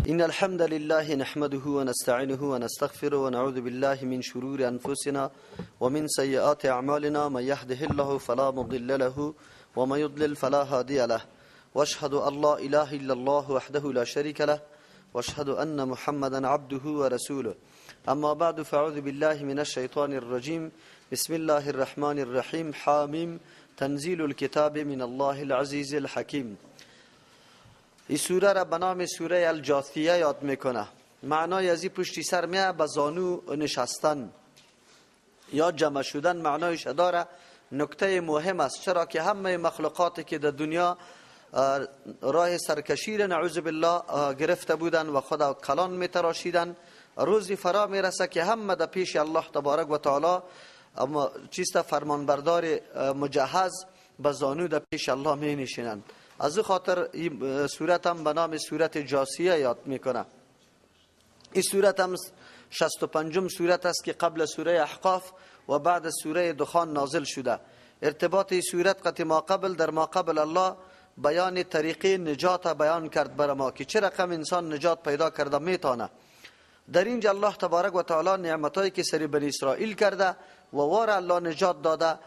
إن الحمد لله نحمده ونستعينه ونستغفره ونعوذ بالله من شرور أنفسنا ومن سيئات أعمالنا، من يهده الله فلا مضل له ومن يضلل فلا هادي له، واشهد أن لا إله إلا الله وحده لا شريك له، واشهد أن محمدا عبده ورسوله. أما بعد، فأعوذ بالله من الشيطان الرجيم. بسم الله الرحمن الرحيم. حاميم تنزيل الكتاب من الله العزيز الحكيم. این سوره را به نام سوره الجاثیه یاد میکنه. معنای از این پشتی سر میه به زانو نشستن یا جمع شدن، معنایش داره. نکته مهم است، چرا که همه مخلوقاتی که در دنیا راه سرکشی را نعوذ بالله گرفته بودن و خدا کلان میتراشیدن، روزی فرا میرسه که همه در پیش الله تبارک و تعالی اما چیست فرمانبردار مجهز به زانو در پیش الله می نشینند. از او خاطر این سورت هم به نام سورت جاسیه یاد میکنه. این سورت هم 65 سورت است که قبل سوره احقاف و بعد سوره دخان نازل شده. ارتباط این سورت قط ما قبل، در ما قبل الله بیان طریقه نجات بیان کرد بر ما که چه رقم انسان نجات پیدا کرده میتونه. در اینجا الله تبارک و تعالی نعمتایی که سری بنی اسرائیل کرده و وار الله نجات داده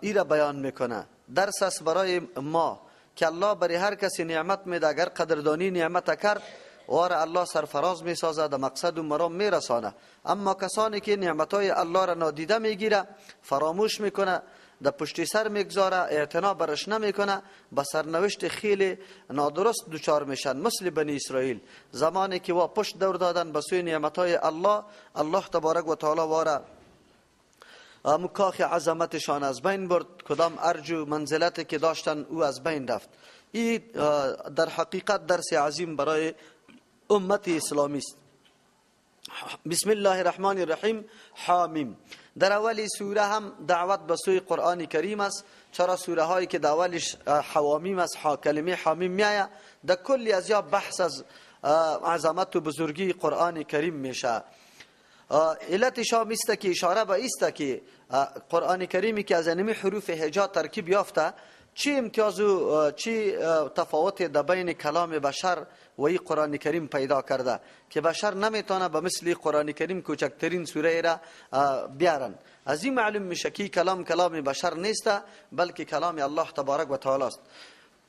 ای را بیان میکنه. درس است برای ما که الله برای هر کسی نعمت میده، اگر قدردانی نعمت کرد وار الله سرفراز میسازد، در مقصد و مرام میرسانه. اما کسانی که نعمتای الله را نادیده میگیره، فراموش میکنه، در پشتی سر میگذاره، اعتنا برش نمیکنه، به سرنوشت خیلی نادرست دچار میشن. مثل بنی اسرائیل زمانی که وا پشت دور دادن به سوی نعمتای الله، الله تبارک و تعالی واره مکاخ عظمتشان از بین برد، کدام ارج و منزلت که داشتن او از بین رفت. این در حقیقت درس عظیم برای امت اسلامی است. بسم الله الرحمن الرحیم. حامیم. در اول سوره هم دعوت به سوی قرآن کریم است. چرا سوره هایی که در اولش حوامیم است، کلمه حامیم میآید، در کلی از یا بحث از عظمت و بزرگی قرآن کریم میشه. علتش هم است که اشاره به است که قرآن کریمی که از انمی حروف هجا ترکیب یافته، چی امتیاز و چی تفاوت در بین کلام بشر و این قرآن کریم پیدا کرده که بشر نمیتونه به مثل قرآن کریم کوچکترین سوره را بیارن. از این معلوم میشه که کلام کلام بشر نیست، بلکه کلام الله تبارک و تعالی است.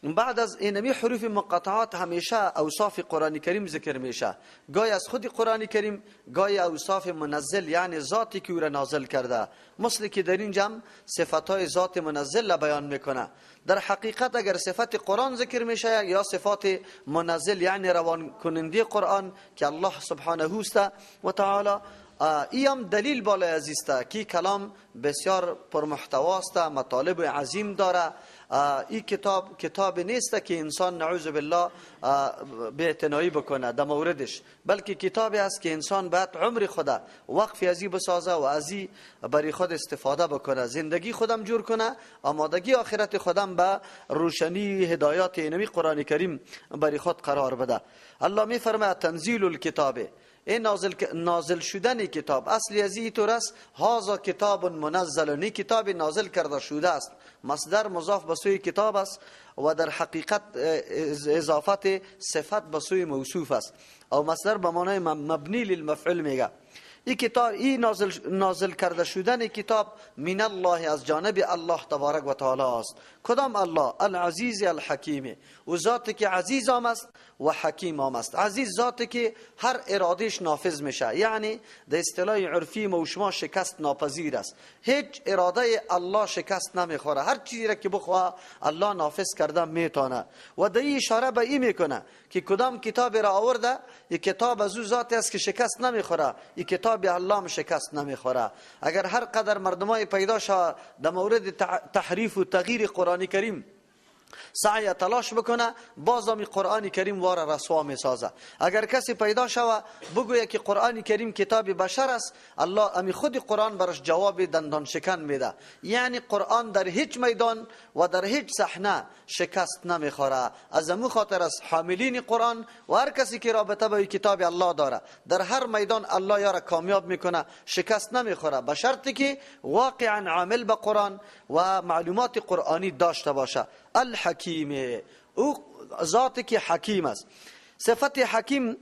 بعد از اینمی حروف مقاطعات همیشه اوصاف قرآن کریم ذکر میشه، گاهی از خود قرآن کریم، گاهی اوصاف منزل، یعنی ذاتی که او را نازل کرده، مثل که در اینجا هم صفتهای ذات منزل را بیان میکنه. در حقیقت اگر صفت قرآن ذکر میشه یا صفات منزل، یعنی روان کننده قرآن که الله سبحانه است و تعالی، ای هم دلیل بالای عزیزته که کلام بسیار پرمحتواست، مطالب عظیم داره. این کتاب کتاب نیست که انسان نعوذ بالله بی‌اعتنایی بکنه در موردش، بلکه کتابی است که انسان باید عمر خود وقف ازی بسازه و ازی برای خود استفاده بکنه، زندگی خودم جور کنه، آمادگی آخرت خودم به روشنی هدایات اینمی قرآن کریم برای خود قرار بده. الله میفرماید تنزیل الکتاب، این نازل شدن کتاب. اصلی از این طور است، هذا کتاب منزل، این کتاب نازل کرده شده است. مصدر مضاف به سوی کتاب است و در حقیقت اضافت صفت به سوی موصوف است، او مصدر به معنای مبنی للمفعول میگه. این کتاب، این نازل کرده شدن کتاب من الله، از جانب الله تبارک و تعالی است. کدام الله؟ العزیز الحکیم، او ذاتی که عزیز هم است و حکیم هم است. عزیز ذاتی که هر ارادهش نافذ میشه، یعنی در اصطلاح عرفی ما و شما شکست ناپذیر است. هیچ اراده الله شکست نمیخوره، هر چیزی را که بخواه الله نافذ کرده میتونه. و در این اشاره به این میکنه که کدام کتاب را آورده، یک کتاب از او ذاتی است که شکست نمیخوره، یک کتاب الله هم شکست نمیخوره. اگر هر قدر مردمای پیدا شد در مورد تحریف و تغییر قرآن کریم سعی تلاش بکنه، باز هم قرآن کریم وار رسوا میسازه. اگر کسی پیدا شوه بگویه که قرآن کریم کتاب بشر است، الله امی خود قرآن برش جواب دندان شکن میده. یعنی قرآن در هیچ میدان و در هیچ صحنه شکست نمیخوره. از امو خاطر است حاملین قرآن و هر کسی که رابطه با کتاب الله داره در هر میدان الله یاره کامیاب میکنه، شکست نمیخوره، به شرطی که واقعا عامل به قرآن و معلومات قرآنی داشته باشه. الحکیم، او ذاتی که حکیم است. صفت حکیم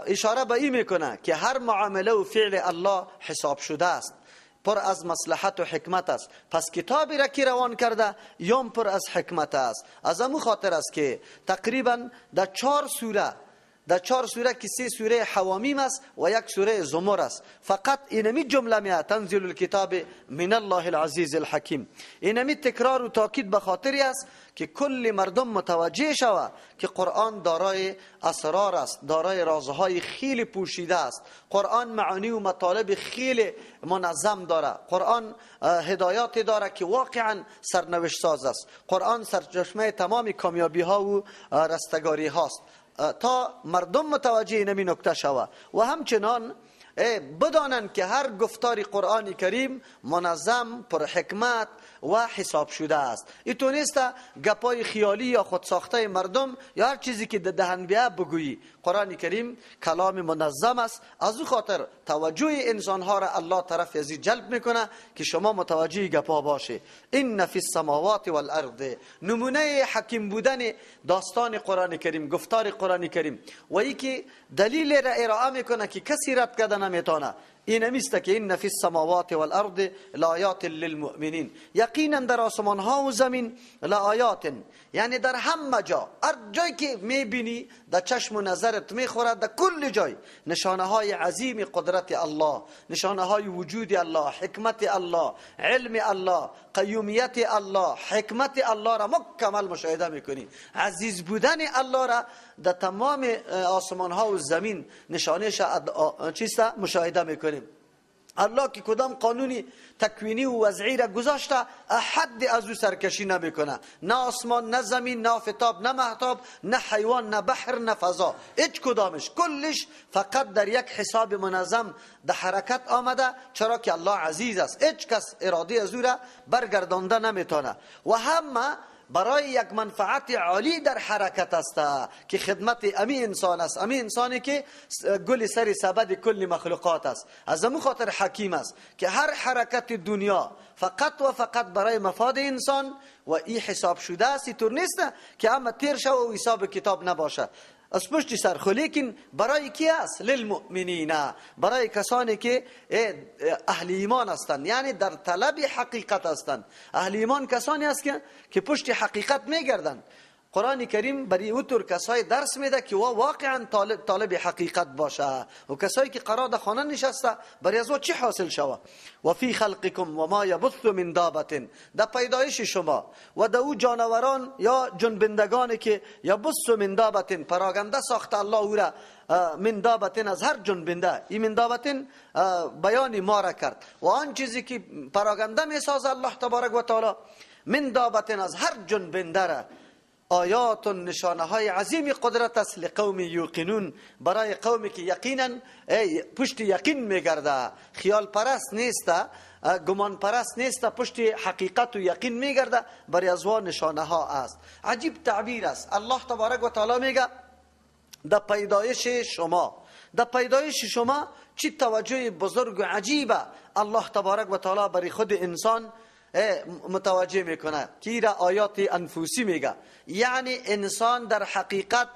اشاره به این میکنه که هر معامله و فعل الله حساب شده است، پر از مصلحت و حکمت است. پس کتابی را که روان کرده یوم پر از حکمت است. از امو خاطر است که تقریبا در 4 سوره، در 4 سوره که 3 سوره حوامیم است و 1 سوره زمر است، فقط اینمی جمله میاد تنزیل الکتاب من الله العزیز الحکیم. اینمی تکرار و تاکید به خاطری است که کل مردم متوجه شود که قرآن دارای اسرار است، دارای رازهای خیلی پوشیده است. قرآن معانی و مطالب خیلی منظم داره. قرآن هدایات داره که واقعا سرنوشت ساز است. قرآن سرچشمه تمام کامیابی ها و رستگاری هاست تا مردم متوجه اینمی نکته شود و همچنان بدانند که هر گفتار قرآن کریم منظم، پر حکمت و حساب شده است. این تو نیست گپای خیالی یا خودساخته مردم یا هر چیزی که دهن بیا بگویی. قرآن کریم کلام منظم است. از او خاطر توجه انسانها را الله طرف ازی جلب میکنه که شما متوجه گپا باشه. ان فی السماوات والارض، نمونه حکیم بودن داستان قرآن کریم، گفتار قرآن کریم، و ای که دلیل را ارائه میکنه که کسی رد کرده نمیتونه. این امیست که ان فی السماوات والارض لآیات للمؤمنین، یقینا در آسمان ها و زمین لآیات، یعنی در همه جا، هر جایی که میبینی در چشم و نظرت میخورد، در کل جای نشانه های عظیم قدرت الله، نشانه های وجود الله، حکمت الله، علم الله، قیومیت الله، حکمت الله را مکمل مشاهده میکنی. عزیز بودن الله را در تمام آسمان ها و زمین نشانه چیست مشاهده میکنیم. الله که کدام قانونی تکوینی و وضعی را گذاشته احد از او سرکشی نمیکنه، نه آسمان، نه زمین، نه آفتاب، نه مهتاب، نه حیوان، نه بحر، نه فضا، هیچ کدامش، کلش فقط در یک حساب منظم در حرکت آمده، چرا که الله عزیز است، هیچ کس اراده از او را برگردانده نمیتونه و همه برای یک منفعت عالی در حرکت است که خدمت امی انسان است، امی انسانی که گل سر سبد کل مخلوقات است. از امو خاطر حکیم است که هر حرکت دنیا فقط و فقط برای مفاد انسان و ای حساب شده است. اینطور نیست که اما تیر شو و حساب کتاب نباشه از پشت سر، خو لیکن برای کی است؟ للمؤمنین، برای کسانی که اهل ایمان هستند، یعنی در طلب حقیقت هستند. اهل ایمان کسانی است که پشت حقیقت میگردند. قرآن کریم برای اوتور کسای درس میده که واقعا طالب حقیقت باشه و کسایی که قرار در خانه نشسته برای از او چی حاصل شوه. و فی خلقکم و ما یبث من دابة، در پیدایش شما و در او جانوران یا جنبندگانی که یبث من دابة، پراگنده ساخته الله او را، من دابة از هر جنبنده، این من دابة بیان ما را کرد و آن چیزی که پراگنده میسازه الله تبارک و تعالی، من دابة از هر جنبنده را، آیات نشانه های عظیم قدرت است لقوم یوقنون، برای قومی که یقینا پشت یقین میگرده، خیال پرست نیست، گمان پرست نیست، پشت حقیقت و یقین میگرده، برای از وان نشانه ها است. عجیب تعبیر است. الله تبارک و تعالی میگه در پیدایش شما، در پیدایش شما چی توجه بزرگ و عجیبه الله تبارک و تعالی برای خود انسان متوجه میکنه که را آیات انفوسی میگه، یعنی انسان در حقیقت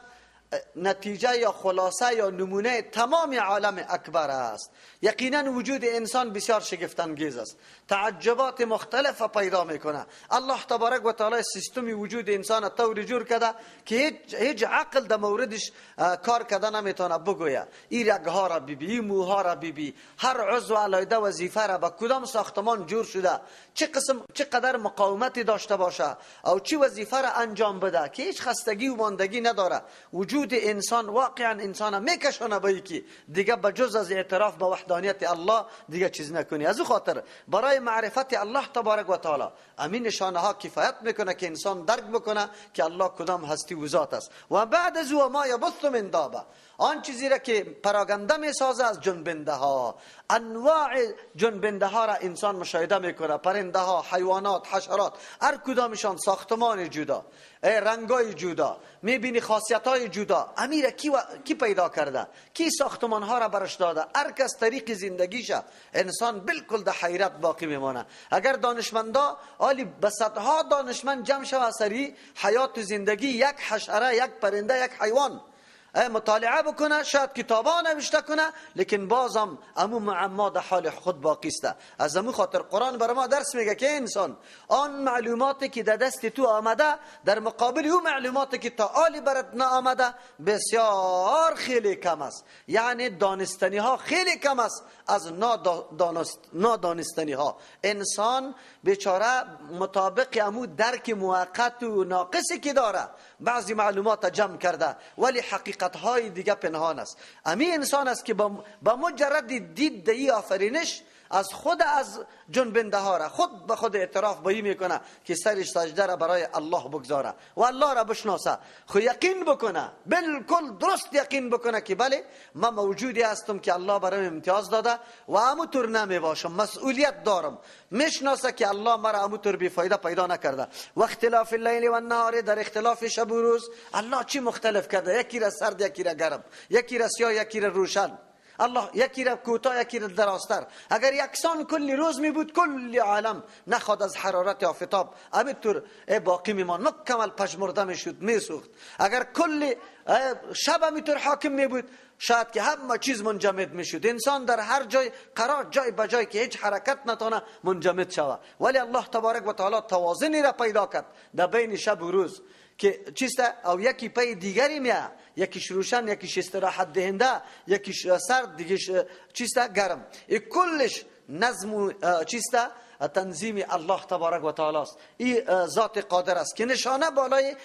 نتیجه یا خلاصه یا نمونه تمام عالم اکبر است. یقینا وجود انسان بسیار شگفت انگیز است، تعجبات مختلف پیدا میکنه. الله تبارک و تعالی سیستم وجود انسان طور جور کرده که هیچ عقل در موردش کار کرده نمیتونه بگویه. این رگها را ببی، این موها را ببی، هر عضو علیده وظیفه را به کدام ساختمان جور شده، چه قسم چه قدر مقاومتی داشته باشه او چه وظیفه را انجام بده که هیچ خستگی و ماندگی نداره. وجود انسان واقعا انسان میکشونه به یکی دیگه بجز از اعتراف به وحدانیت الله دیگه چیز نکنی. از او خاطر برای معرفت الله تبارک و تعالی امین نشانه ها کفایت میکنه که انسان درک بکنه که الله کدام هستی و ذات است. و بعد از او ما یبث من دابه، آن چیزی را که پراگنده میسازه از جنبنده ها، انواع جنبنده ها را انسان مشاهده میکنه، پرنده ها، حیوانات، حشرات، هر کدامشان ساختمان جدا، رنگای جدا، میبینی خاصیت های جدا. امیر کی پیدا کرده، کی ساختمان ها را برش داده؟ هر کس طریق زندگیشه انسان بالکل در حیرت باقی میمانه. اگر دانشمندا عالی به صدها دانشمند جمع شوه سری حیات زندگی یک حشره، یک پرنده، یک حیوان، مطالعه بکنه، شاید کتابا نوشته کنه، لیکن بازم امو معما در حال خود باقی است. از امو خاطر قرآن بر ما درس میگه که انسان آن معلوماتی که در دست تو آمده در مقابل او معلوماتی که تا آلی برات نآمده بسیار خیلی کم است. یعنی دانستنی ها خیلی کم است از نادانستنی ها. انسان بیچاره مطابق امو درک موقت و ناقصی که داره بعضی معلومات جمع کرده، ولی حقیقت های دیگه پنهان است. امی انسان است که با مجرد دید دی آفرینش از خود از جنبنده ها را خود به خود اعتراف به میکنه که سرش سجده را برای الله بگذاره و الله را بشناسه، خو یقین بکنه، بالکل درست یقین بکنه که بله من موجودی هستم که الله برایم امتیاز داده و اموطور نمی باشم، مسئولیت دارم. میشناسه که الله مرا اموطور بی فایده پیدا نکرده. و اختلاف اللیل و النهار، در اختلاف شب و روز الله چی مختلف کرده؟ یکی را سرد، یکی را گرم، یکی را سیاه، یکی را روشن، الله یکی را کوتاه، یکی را درازتر. اگر یکسان کلی روز می بود کل عالم نخواد از حرارت آفتاب همینطور باقی میمان، مکمل پژمرده میشد، میسوخت. اگر کل شب همینطور حاکم می بود شاید که همه چیز منجمد میشد. انسان در هر جای قرار، جای به جای که هیچ حرکت نتانه منجمد شود. ولی الله تبارک و تعالی توازنی را پیدا کرد در بین شب و روز که چیست او یکی پی دیگری میه، یکیش روشن، یکیش استراحت دهنده، یکیش سرد، دیگیش چیست گرم. ای کلش نظم چیست تنظیم الله تبارک و تعالی است. این ذات قادر است که نشانه بالای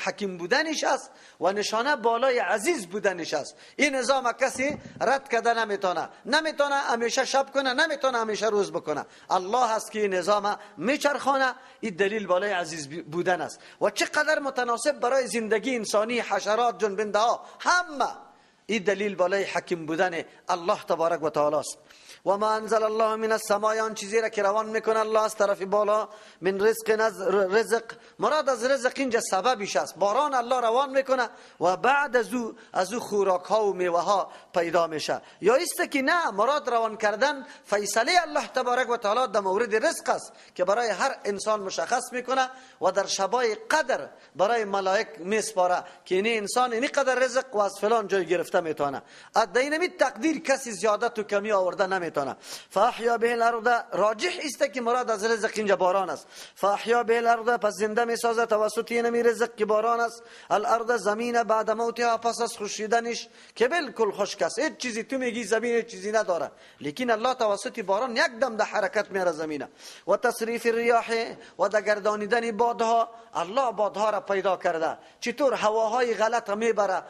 حکیم بودنش است و نشانه بالای عزیز بودنش است. این نظام کسی رد کرده نمیتونه، نمیتونه همیشه شب کنه، نمیتونه همیشه روز بکنه. الله است که این نظام میچرخانه. این دلیل بالای عزیز بودن است و چقدر متناسب برای زندگی انسانی، حشرات، جنبنده ها، همه این دلیل بالای حکیم بودن الله تبارک و تعالی است. و ما انزل الله من السماء، آن چیزی را که روان میکنه الله از طرف بالا، من رزق، رزق مراد از رزق اینجا سببش است. باران الله روان میکنه و بعد از او خوراک ها و میوه ها پیدا میشه. یا است که نه، مراد روان کردن فیصله الله تبارک و تعالی در مورد رزق است که برای هر انسان مشخص میکنه و در شبای قدر برای ملائک میسپاره که این انسان این قدر رزق و از فلان جای گرفته میتونه. ادینمی تقدیر کسی زیادت و کمی آورده نمیتونه. فاحیا به الارض، راجح است که مراد از رزق اینجا باران است. فاحیا به الارض، پس زنده میسازه توسط اینمی رزق که باران است، الارض زمین، بعد موتها، پس از خشکیدنش که بالکل خشک است، هیچ چیزی تو میگی زمین هیچ چیزی نداره، لیکن الله توسط باران یک دم در حرکت میاره زمینه. و تصریف الریاح، و در گردانیدن بادها، الله بادها را پیدا کرده. چطور هواهای غلط میبره،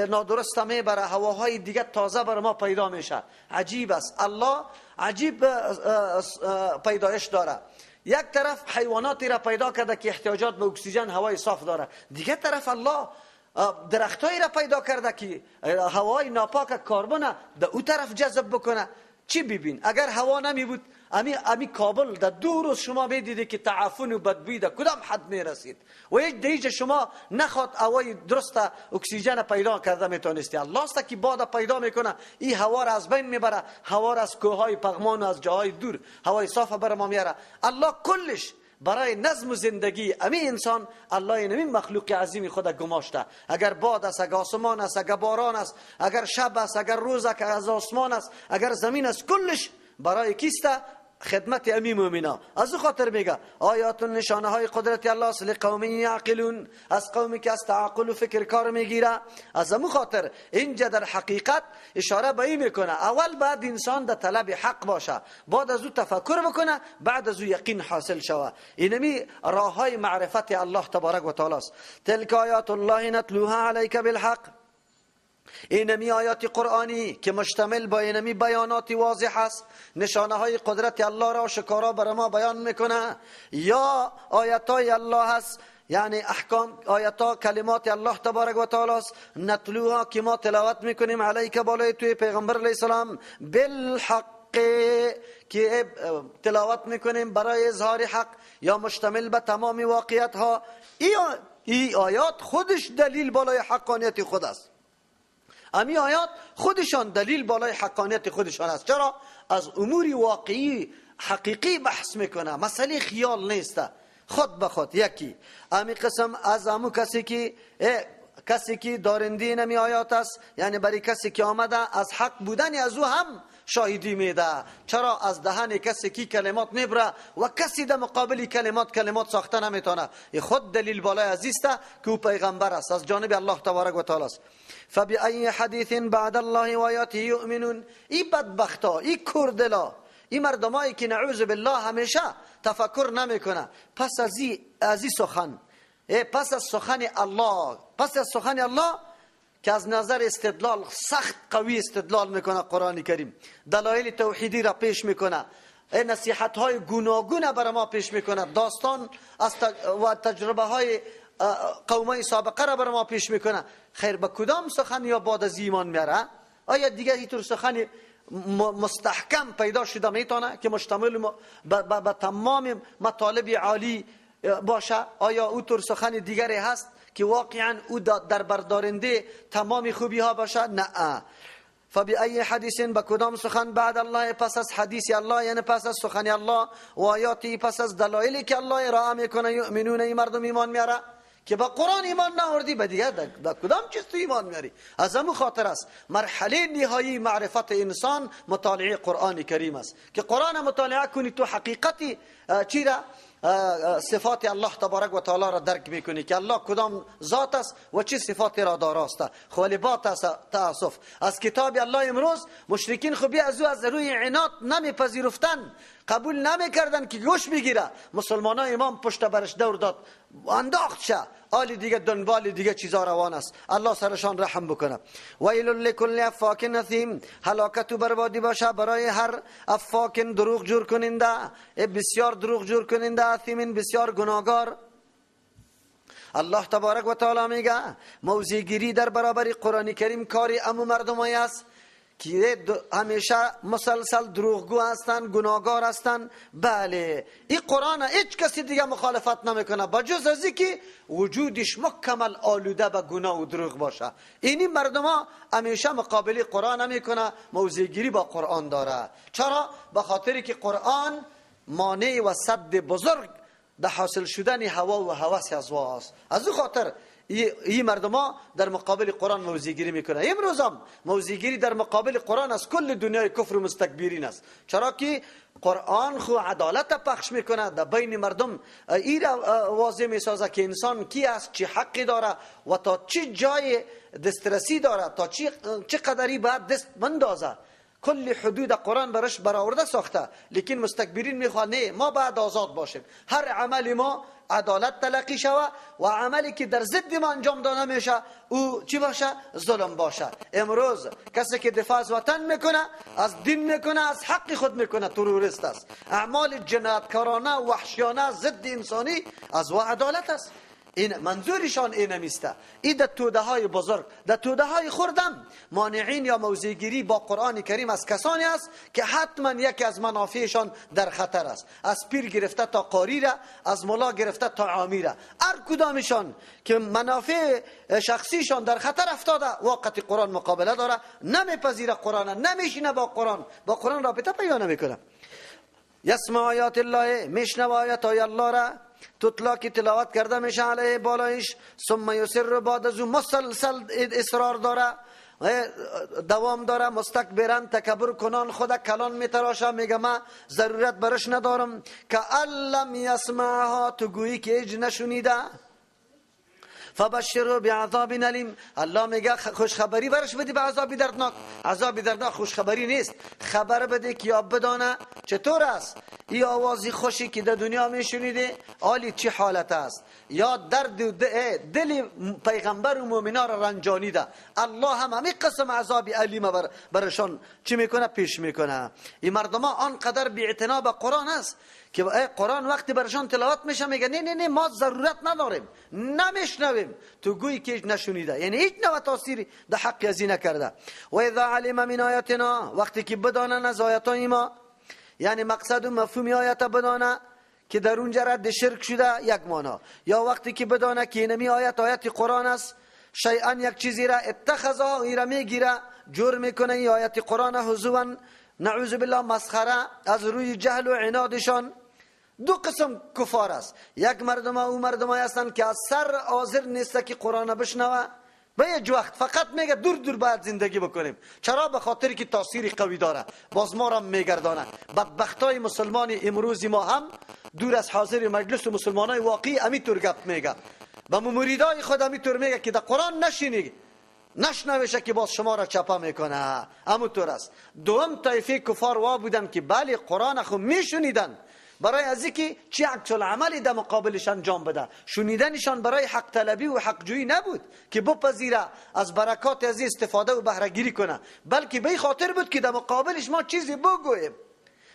نادرست میبره، هواهای دیگه تازه بر ما پیدا میشه. عجیب است، الله عجیب پیدایش داره. یک طرف حیواناتی را پیدا کرده که احتیاجات به اکسیژن، هوای صاف داره، دیگه طرف الله درختایی را پیدا کرده که هوای ناپاک کربن در او طرف جذب بکنه. چی ببین اگر هوا نمی بود، امی کابل در 2 روز شما میدیدی که تعفن و بدبویی در کدام حد میرسید و هیچ دیگه شما نخواد هوای درست اکسیژن پیدا کرده میتونستی. الله است که باد پیدا میکنه، این هوا را از بین میبره، هوا را از کوههای پغمان و از جاهای دور هوای صاف بر ما میاره. الله کلش برای نظم زندگی امی انسان، الله اینمی مخلوق عظیم خود گماشته. اگر باد است، اگر آسمان است، اگر باران است، اگر شب است، اگر روز، اگر از آسمان است، اگر زمین است، کلش برای کیست؟ خدمت امی مومنا. از او خاطر میگه آیات نشانه های قدرت الله است لقوم یعقلون، از قومی که از تعقل و فکر کار میگیره. از امو خاطر اینجا در حقیقت اشاره به این میکنه، اول بعد انسان در طلب حق باشه، بعد از او تفکر بکنه، بعد از او یقین حاصل شوه. اینمی راه های معرفت الله تبارک و تعالی است. تلک آیات الله نتلوها علیک بالحق، اینمی آیات قرآنی که مشتمل با اینمی بیانات واضح است، نشانه های قدرت الله را شکارا بر ما بیان میکنه. یا آیات های الله است، یعنی احکام آیات ها کلمات الله تبارک و تعالی است، نتلوها که ما تلاوت میکنیم، علیک بالای توی پیغمبر علیه السلام، بالحق که تلاوت میکنیم برای اظهار حق، یا مشتمل به تمام واقعیت ها. ای آیات خودش دلیل بالای حقانیت خود است. امی آیات خودشان دلیل بالای حقانیت خودشان است. چرا؟ از امور واقعی حقیقی بحث میکنه، مسئله خیال نیست، خود به خود یکی. امی قسم از امو کسی که کسی که دارنده نمی آیات است، یعنی برای کسی که آمده از حق بودن از او هم شاهدی میده. چرا؟ از دهن کسی که کلمات میبره و کسی در مقابل کلمات ساخته نمیتونه. خود دلیل بالای عزیز است که او پیغمبر است، از جانب الله تبارک و تعالی است. فبأی حدیث بعد الله و آیاته یؤمنون. ای بدبختا، ای کردلا، این مردمایی که نعوذ بالله همیشه تفکر نمیکنه، پس از این سخن، پس از سخن الله، پس از سخن الله که از نظر استدلال سخت قوی استدلال میکنه، قرآن کریم دلایل توحیدی را پیش میکنه، نصیحت های گوناگون برای ما پیش میکنه، داستان و تجربه های قومای سابقه را برای ما پیش میکنه. خیر به کدام سخن یا بعد از ایمان میاره؟ آیا دیگه اینطور سخن مستحکم پیدا شده میتونه که مشتمل به تمام مطالب عالی باشه؟ آیا او طور سخن دیگری هست که واقعا او در بردارنده تمام خوبی ها باشه؟ نه. فبأی حدیث، به کدام سخن بعد الله، پس از حدیث الله، یعنی پس از سخن الله و آیاتی، پس از دلایلی که الله ارائه میکنه، یؤمنون، ای مردم ایمان میاره. که با قرآن ایمان نآوردی، به دیگر در کدام چیز تو ایمان میاری؟ از همون خاطر است مرحله نهایی معرفت انسان مطالعه قرآن کریم است، که قرآن مطالعه کنی تو حقیقتی چی را، صفات الله تبارک و تعالی را درک میکنی که الله کدام ذات است و چه صفاتی را داراست. خو با تاسف از کتاب الله امروز مشرکین خو بی از او از روی عناد نمیپذیرفتن، قبول نمیکردن که گوش بگیره. مسلمان ها امام پشت برش دور داد، انداخت شه، آلی دیگه دنبال دیگه چیزا روان است. الله سرشان رحم بکنه. ویل لکل افاک اثیم، هلاکت و بربادی باشه برای هر افاک دروغ جور کننده، بسیار دروغ جور کننده، اثیم بسیار گناهگار. الله تبارک و تعالی میگه موضع گیری در برابر قرآن کریم کاری امو مردمای است که همیشه مسلسل دروغگو هستند، گناهگار هستند. بله، این قرآن هیچ کسی دیگه مخالفت نمیکنه بجز از اینکه وجودش مکمل آلوده به گناه و دروغ باشه. اینی مردم ها همیشه مقابله قرآن نمیکنه، موضع گیری با قرآن داره. چرا؟ به خاطر که قرآن مانع و سد بزرگ در حاصل شدن هوا و هوس از واست. از او خاطر این مردم ها در مقابل قرآن موضع گیری میکنه. امروز هم موضع گیری در مقابل قرآن از کل دنیای کفر و مستکبرین است. چرا که قرآن خو عدالت پخش میکنه در بین مردم، این را واضح میسازه که انسان کی است، چه حقی داره و تا چه جای دسترسی داره، تا چه قدری باید دست بندازه. کل حدود قرآن برش برآورده ساخته، لیکن مستکبرین میخوان نه، ما باید آزاد باشیم، هر عمل ما عدالت تلقی شوه و عملی که در ضد ما انجام داده میشه او چی باشه؟ ظلم باشه. امروز کسی که دفاع از وطن میکنه، از دین میکنه، از حق خود میکنه، تروریست است. اعمال جنایتکارانه، وحشیانه، ضد انسانی از و عدالت است. این منظورشان این نمیسته. این در توده های بزرگ، در توده های خردم مانعین یا موضع گیری با قرآن کریم از کسانی است که حتما یکی از منافعشان در خطر است. از پیر گرفته تا قاری را، از ملا گرفته تا عامی را، هر کدامشان که منافع شخصیشان در خطر افتاده واقعا قرآن مقابله داره، نمیپذیره قرآن، نمیشینه با قرآن، با قرآن رابطه پیدا نمیکنه. یسمع آیات الله، میشنوه آیات های الله را، تتلا که تلاوت کرده میشه علیه بالایش، ثم یصر، بعد از او مسلسل اصرار داره، دوام داره، مستکبرن، تکبر کنان، خود کلان میتراشه، میگه من ضرورت برش ندارم. که لم یسمعها، تو گویی که هیچ نشنیده. فبشروا بعذاب الیم، الله میگه خوشخبری برش بدی به عذاب دردناک. عذاب دردناک خوشخبری نیست، خبر بده که یا بدانه چطور است این آوازی خوشی که در دنیا میشنیده آلی چه حالت است، یا درد دل پیغمبر و مؤمنا را رنجانیده. الله هم همین قسم عذاب الیم برشان چی میکنه؟ پیش میکنه. این مردم ها آنقدر بی اعتنا به قرآن است که قرآن وقتی برشان تلاوت میشه میگه نه نه نه، ما ضرورت نداریم، نمیشنویم، تو گویی که نشنیده، یعنی هیچ نوع تاثیری در حق از این نکرده. و اذا علم من آیاتنا، وقتی که بدانن از آیاتای ما، یعنی مقصد و مفهوم آیات بدانه که در اونجا رد شرک شده یک معنا، یا وقتی که بدانه که اینمی آیت آیت قرآن است، شیئا یک چیزی را اتخذها، این را میگیره، جور میکنه این آیت قرآن هزوا، نعوذ بالله مسخره، از روی جهل و عنادشان. دو قسم کفار است، یک مردم او مردم هستند که از سر حاضر نیست که قرآن بشنوه، به یک وقت فقط میگه دور دور باید زندگی بکنیم. چرا؟ به خاطر که تاثیر قوی داره، باز ما را میگردانه. بدبختای مسلمان امروز ما هم دور از حاضر مجلس و مسلمانای واقعی امیطور گپ میگه، به مریدای خود امیطور میگه که در قرآن نشینی نشنوشه که باز شما را چپه میکنه. اموطور است. دوم طایفه کفار وا بودن که بله قرآن خو میشنیدن، برای از اینکه چی عکس العملی در مقابلش انجام بده. شنیدنشان برای حق طلبی و حق جویی نبود که بپذیره از برکات از استفاده و بهره گیری کنه، بلکه به خاطر بود که در مقابلش ما چیزی بگوییم.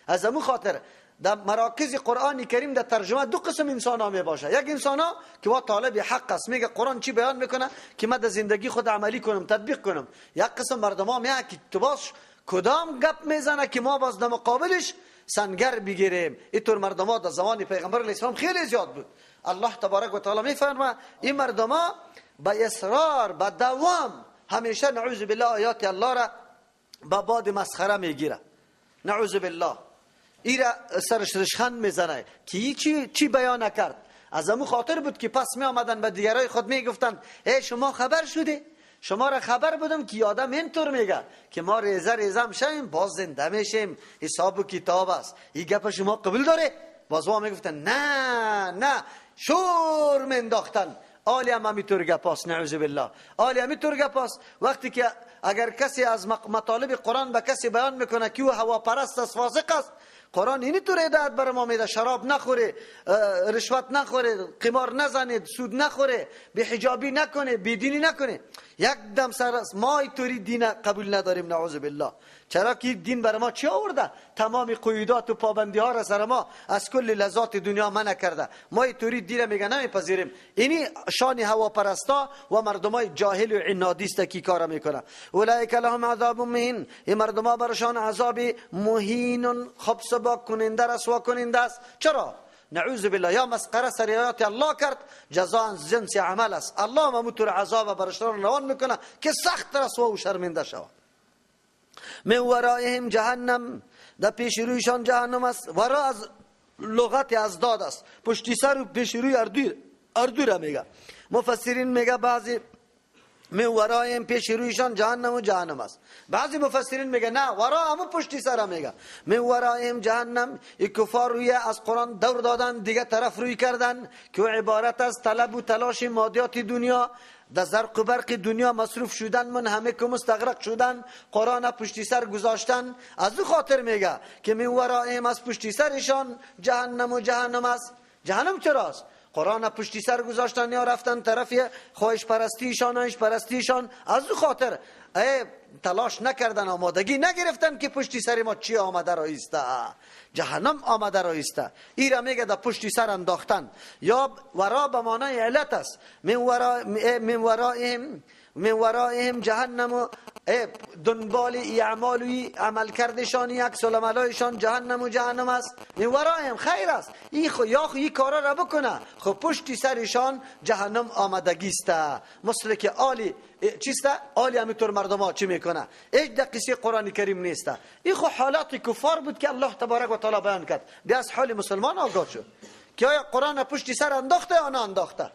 از امو خاطر در مراکز قرآن کریم در ترجمه دو قسم انسان ها می باشه. یک انسان ها که وا طالب حق است، میگه قرآن چی بیان میکنه که من در زندگی خود عملی کنم، تطبیق کنم. یک قسم مردم ها میگه که تو باز کدام گپ میزنه که ما باز در مقابلش سنگر بگیریم. اینطور مردم ها در زمان پیغمبر علیه السلام خیلی زیاد بود. الله تبارک و تعالی میفرماید این مردم ها به اصرار به دوام همیشه نعوذ بالله آیات الله را به باد مسخره میگیره. نعوذ بالله ایرا سرش رشخند میزنه که چی بیان کرد. از امو خاطر بود که پس می آمدن به دیگرای خود میگفتن ای شما خبر شده، شما را خبر بودم که آدم اینطور میگه که ما ریزه ریزه هم شیم باز زنده میشیم، حساب و کتاب است، این گپ شما قبول داره؟ باز ما میگفتن نه نه، شور منداختن. آلی هم همینطور گپ است، نعوذ بالله. آلی همینطور گپ است. وقتی که اگر کسی از مطالب قرآن به کسی بیان میکنه که او هواپرست است، فاسق است، قرآن اینی طور هدایت بر ما میده: شراب نخوره، رشوت نخوره، قمار نزنید، سود نخوره، بی‌حجابی نکنه، بیدینی نکنه. یک دم سر ما اینطوری دین قبول نداریم، نعوذ بالله. چرا که دین بر ما چی آورده؟ تمام قیودات و پابندی ها را سر ما از کل لذات دنیا منع کرده. ما اینطوری دین میگه نمیپذیریم. اینی شان هواپرستا و مردمای جاهل و عنادی است که کار میکنه. اولئک لهم عذاب مهین، این مردما برشان عذاب مهین، خبث با کننده، رسوا کننده است. چرا؟ نعوذ بالله یا مسخره سر آیات الله کرد، جزاء از جنس عمل است. الله همونطور عذاب برشان روان میکنه که سخت رسوا و شرمنده شود. من ورائهم جهنم، در پیش رویشان جهنم است. ورا از لغت ازداد است، پشتی سر و پیش روی اردو را میگه. مفسرین میگه بعضی من ورائهم پیش رویشان جهنم و جهنم است. بعضی مفسرین میگه نه، ورا همون پشتی سر میگه. من ورائهم جهنم، ای کفار روی از قرآن دور دادن، دیگه طرف روی کردن که عبارت از طلب و تلاش مادیات دنیا، در زرق و برق دنیا مصروف شدن، من همه که مستغرق شدن، قرآن پشتی سر گذاشتن. از او خاطر میگه که من ورائهم از پشتی سرشان جهنم و جهنم است. جهنم چراست؟ قرآن پشتی سر گذاشتن یا رفتن طرف خواهش پرستیشان، عیش پرستیشان. از او خاطر تلاش نکردن، آمادگی نگرفتن که پشتی سر ما چی آمده را ایسته، جهنم آمده را ایسته. ای را میگه در پشتی سر انداختن. یا ورا به معنای علت است. من ورائهم جهنم، دنبال اعمال و عمل کردشان، عکس العملایشان جهنم و جهنم است. من ورائهم خیر است، این خو یا خو این کارا را بکنه، خب پشتی سرشان جهنم آمدگی است. مثل که آلی چیست؟ آلی همینطور مردم ها چی میکنه؟ هیچ در قصه قرآن کریم نیست. این خو حالات کفار بود که الله تبارک و تعالی بیان کرد. بیا از حال مسلمان آگاه شد که آیا قرآن پشتی سر انداخته یا نه انداخته.